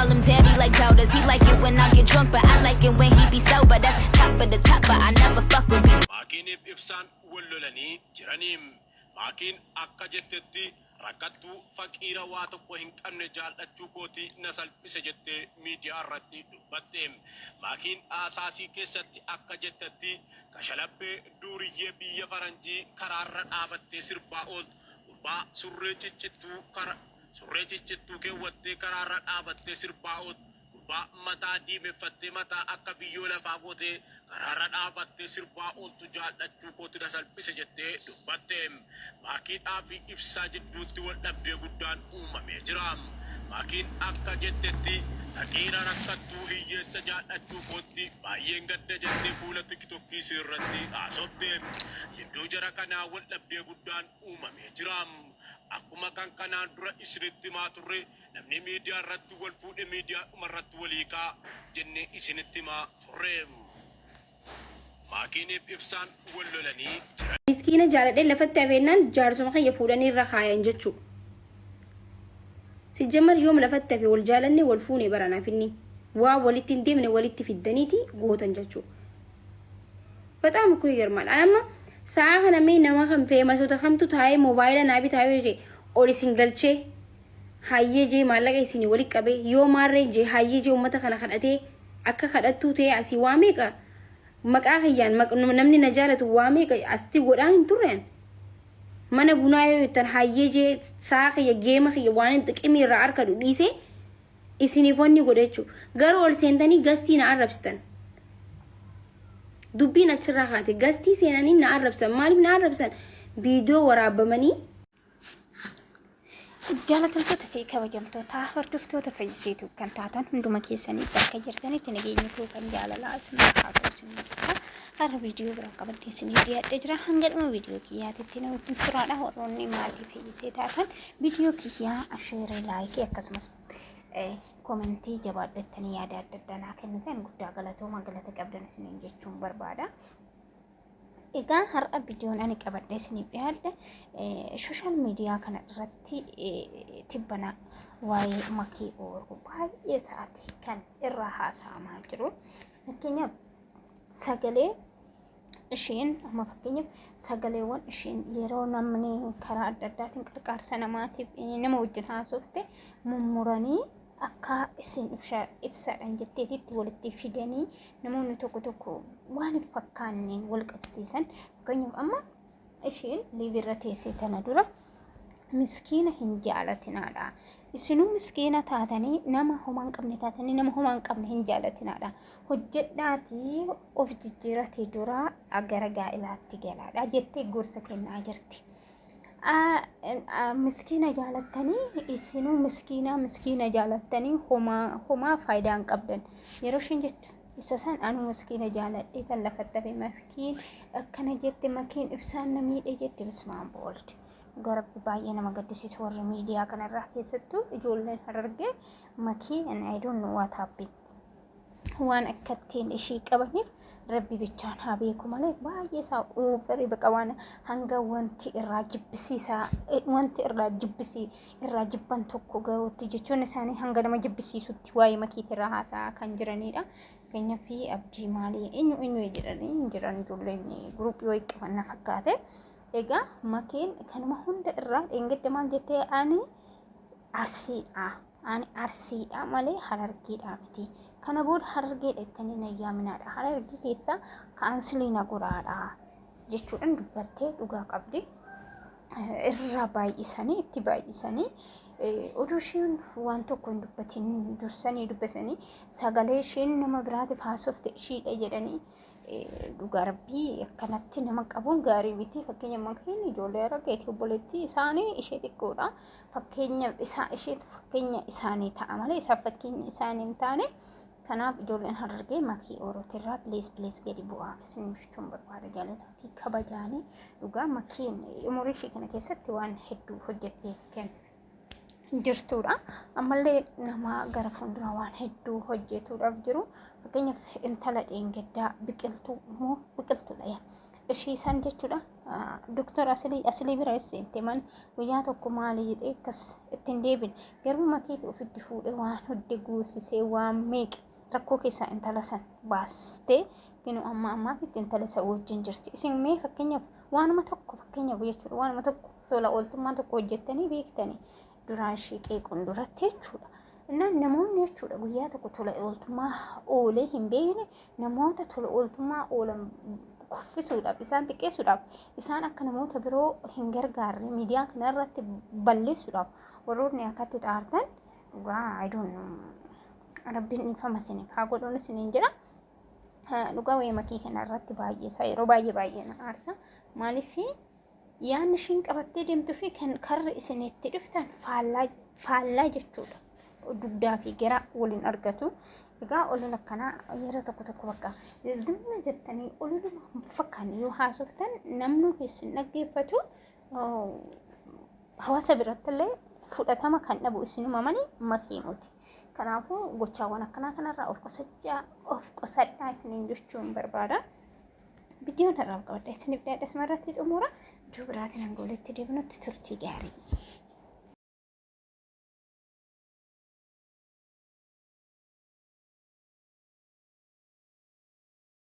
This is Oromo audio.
Call him daddy like daughters. He like it when I get drunk, but I like it when he be sober. That's top of the top, but I never fuck with me. Maakiiniif Ibsaan wal lolanii jiranii. Maakiin akka jettetti rakkattuu faqiira waa tokko hin qabne jaal'achuu kooti na salphise jettee miidiyaa irratti dubbatte. Maakiin haasaasii keessatti akka jettetti kashalabbee duuriyyee biyya faranjii karaarra dhaabattee sirbaa ooltu gurbaa surree ciccittuu kara surree ciccittuu keewwattee karaarra dhaabattee sirbaa ooltu gurbaa mataa diimeffattee mataa akka biyyoo lafaa gootee karaarra dhaabattee sirbaa ooltu jaal'achuu kooti na salphise jettee dubbatte. Maakiidhaa fi Ibsaa jidduutti wal dhabdee guddaan uumamee jira. Maakiin akka jettetti faqiira rakkattuu hiyyeessa jaal'achuu kootti baay'een gadda jettee fuula TikTokii isii irratti haasofte. Jidduu jara kanaa wal dhabdee guddaan uumamee jira. Akkuma kan kanaan dura isinitti himaa turre namni miidiyaa irratti wal fuudhe miidiyaa dhuma irratti wal hiikaa jennee isinitti himaa turre. Maakiiniif Ibsaan wal lolanii jiran. Miskiina jaaladhee lafatti hafeennaan jaarsuma kiyya fuudhanii irra kaayan jechuu. Sijjamar yoom lafatti hafe wal jaalanne wal fuune baranaaf inni waa walitti hin deemne walitti fiddaniiti gootan jechuu. በጣም እኮ ይገርማል። Amma sa'a kana mee nama kan feemasoota kamtu taa'ee moobaayila naa bitaa yoo jee ol isin galchee hayyee jee maallaqa isin wali qabee yoo maarree jee hayyee jee uummata kana kadhatee akka kadhattuu ta'ee asii waa meeqa maqaa kiyyaan namni na jaalatu waa meeqa asitti godhaan hin turreen. Mana bunaa yoo jettan hayyee jee sa'a kiyya geema kiyya waan hin xiqimii irraa harkadhu dhiisee isiniif wanni godhe jechuudha. Garuu ol seentanii gastii na arrabsitan. Dubbiin achirraa kaate gastii seenanii na arrabsan. Maaliif na arrabsan? Viidiyoo waraabamanii. Jaalatamtoota fi kabajamtoota hordoftoota Fayyisiitu kan taatan hunduma keessanii bakka jirtanitti nageenyi koo kan jaalalaa isin haa ta'u isin jedha. Har'a viidiyoo biraa qabadhee isiniif dhiyaadhee jira. Hanga dhuma viidiyoo kiyyaatitti na wajjin turaadha. Warroonni maatii Fayyisee taatan viidiyoo kiyyaa share, like, akkasumas comment jabaadhattanii yaada adda addaa naa kennitan guddaa galatooma, galata qabdan isiniin jechuun barbaada. Egaa har'a viidiyoon ani qabadhee isiniif dhiyaadhe social media kana irratti tibbana waa'ee Makii Ooruu baay'ee sa'aatii kan irraa haasa'amaa jiru. Fakkeenyaaf sagalee isheen amma fakkeenyaaf sagaleewwan isheen yeroo namni karaa adda addaatiin qarqaarsa namaatiif nama wajjin haasofte mummuranii akka isin ibsaadhaan jetteetitti walitti fidanii namoonni tokko tokko waan hin fakkaanneen wal qabsiisan. Fakkeenyaaf amma isheen live irra teessee tana dura miskiina hin jaalatinaadha. Isinuu miskiina taatanii nama homaa hin qabne taatanii nama homaa hin qabne hin jaalatinaadha. Hojjedhaatii of jijjiiratee dura gara gaa'ilaatti galaadha jettee gorsa kennaa jirti. Miskiina jaalattanii isinuu miskiina miskiina jaalattanii homaa homaa faayidaa hin qabdan yeroo isheen jettu isa san anuu miskiina jaaladhee kan lafatti hafe maskiin akkana jette, Makiin Ibsaan na miidhe jette. Bismaan booldi garabbi baay'ee nama gaddisiisa. Warri miidiyaa kanarraa keessattuu ijoolleen Harargee Makii and I don't know what happened, waan akkattiin ishii qabaniif Rabbi bichaan haa beeku malee baay'ee isaa over baqa waan hanga wanti irraa jibbisiisaa wanti irraa jibbisii irraa jibban tokko gahuutti jechuun isaanii hanga nama jibbisiisutti waa'ee Makiitirraa irraa haasa'aa kan jiranidha. Fakkeenyaaf Abdii maalii eenyu eenyu jedhanii hin jiran, ijoolleen groupii wayii qaban na fakkaate. Egaa Makiin kanuma hunda irraa dheengadda maal jettee? Ani Arsiidha. Ani Arsiidha malee Harargeedha miti. Kana booda Harargeedha jettanii na yaaminaadha. Harargee keessaa cancel na godhaadha jechuudhaan dubbattee dhugaa qabdi. Irraa baay'isanii itti baay'isanii oduu isheen waan tokko hin dubbatin dursanii dubbatanii sagalee isheen nama biraatiif haasofte ishiidha jedhanii. Dhugaa Rabbii akkanatti nama qabuun gaarii miti. Fakkeenya Makiin ijoollee Harargeeti, obboleettii isaanii ishee xiqqoodha. Fakkeenya isaa isheetu fakkeenya isaanii ta'a malee isaan fakkeenya isaanii hin taane. Kanaaf ijoolleen Harargee Makii Orootirraa please, please gadi bu'aa isin jechuun barbaada jaalalaa fi kabajaanii. Dhugaa Makiin umurii ishee kana keessatti waan hedduu hojjettee kan jirtudha. Ammallee nama gara fuulduraa waan hedduu hojjetuudhaaf jiru. Fakkeenyaaf intala dheengaddaa Biqiltuu immoo Biqiltuudha. Ishii san jechuudha. Doktor Asilii Asilii bira seente man guyyaa tokko maali jedhee akkas ittiin deebine. Garuu makiitu ofitti fuudhee waan hodde guusisee waan meeqa rakkoo keessaa intala san baastee ginu amma ammaatti intala isa wajjin jirti. Isin mee fakkeenyaaf waanuma tokko, fakkeenyaaf jechuudha, waanuma tokko tola ooltummaa tokko hojjettanii beektanii duraan ishee qeequun duratti jechuudha. Innaan namoonni jechuudha guyyaa tokko tola ooltummaa oolee hin beekne namoota tola ooltummaa oolan kuffisuudhaaf, isaan xiqqeessuudhaaf, isaan akka namoota biroo hin gargaarre miidiyaa kanarratti balleessuudhaaf warroonni akkatti xaartan dhugaa, I don't know, Rabbiin dhiifama isiniif haa godhuun isiniin jedha. Dhugaa wayii makii kanarratti baay'ee isaa yeroo baay'ee baay'ee na aarsa. Maaliif yaadni ishiin qabattee deemtuu fi kan karri isin itti dhuftan faallaa faallaa jechuudha. Dugdaa fi gara waliin argatu. Egaa olola akkanaa yeroo tokko tokko bakka zimma jettanii ololuma fakkaan yoo haasoftan namni isin dhaggeeffatu, hawaasa biratti illee fudhatama kan dhabu isinuma malee makii miti. Kanaafuu gochaawwan akkanaa kanarraa of qusachaa, of qusadhaa isiniin jechuun barbaada. Viidiyoon har'aaf qabadha isiniif dhiyaadha asumarratti xumura. Iddoo biraatiin hanga walitti deebinutti turtii gaarii.